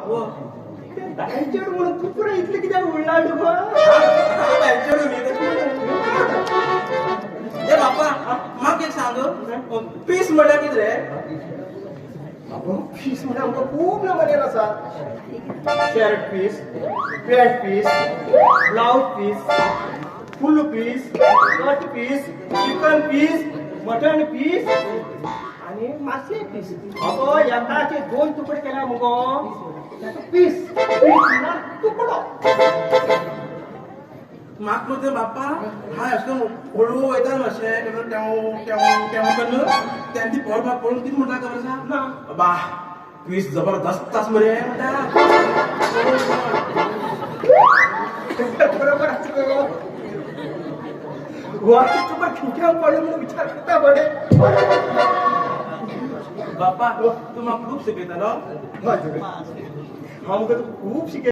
हो. तांचेर म्हणून तूं पुराय इतलें कित्याक उडला गो? ए बापा, म्हाका एक सांग, पीस म्हणल्यार कितें रे? अगो, पीस म्हळ्यार आमकां खूब नमुने आसा. Shirt piece, pant piece, blouse piece, full piece, cut piece, chicken piece, mutton piece आणि मासे पीस. अगो, एकाचे दोन तुकडे केला मुगो ताका पीस. पीस म्हणल्यार तुकडो. म्हाका मरे बाप्पा, हा अशें करून हळू वयता न्हू, अशें टेव टेव टेव करून, तेन्ना ती पोर पळोवन कितें म्हणटा खबर आसा? ना. बा, पीस जबरदस्त आसा मरे म्हणटा. बरोबर आसा गो. गोवाची तुका खिंक्याक पडलें म्हणून विचार करता बरे. बाप्पा, तूं म्हाका खूब शिकयतालो. हांव मुगो तुका खूब शिकयतां.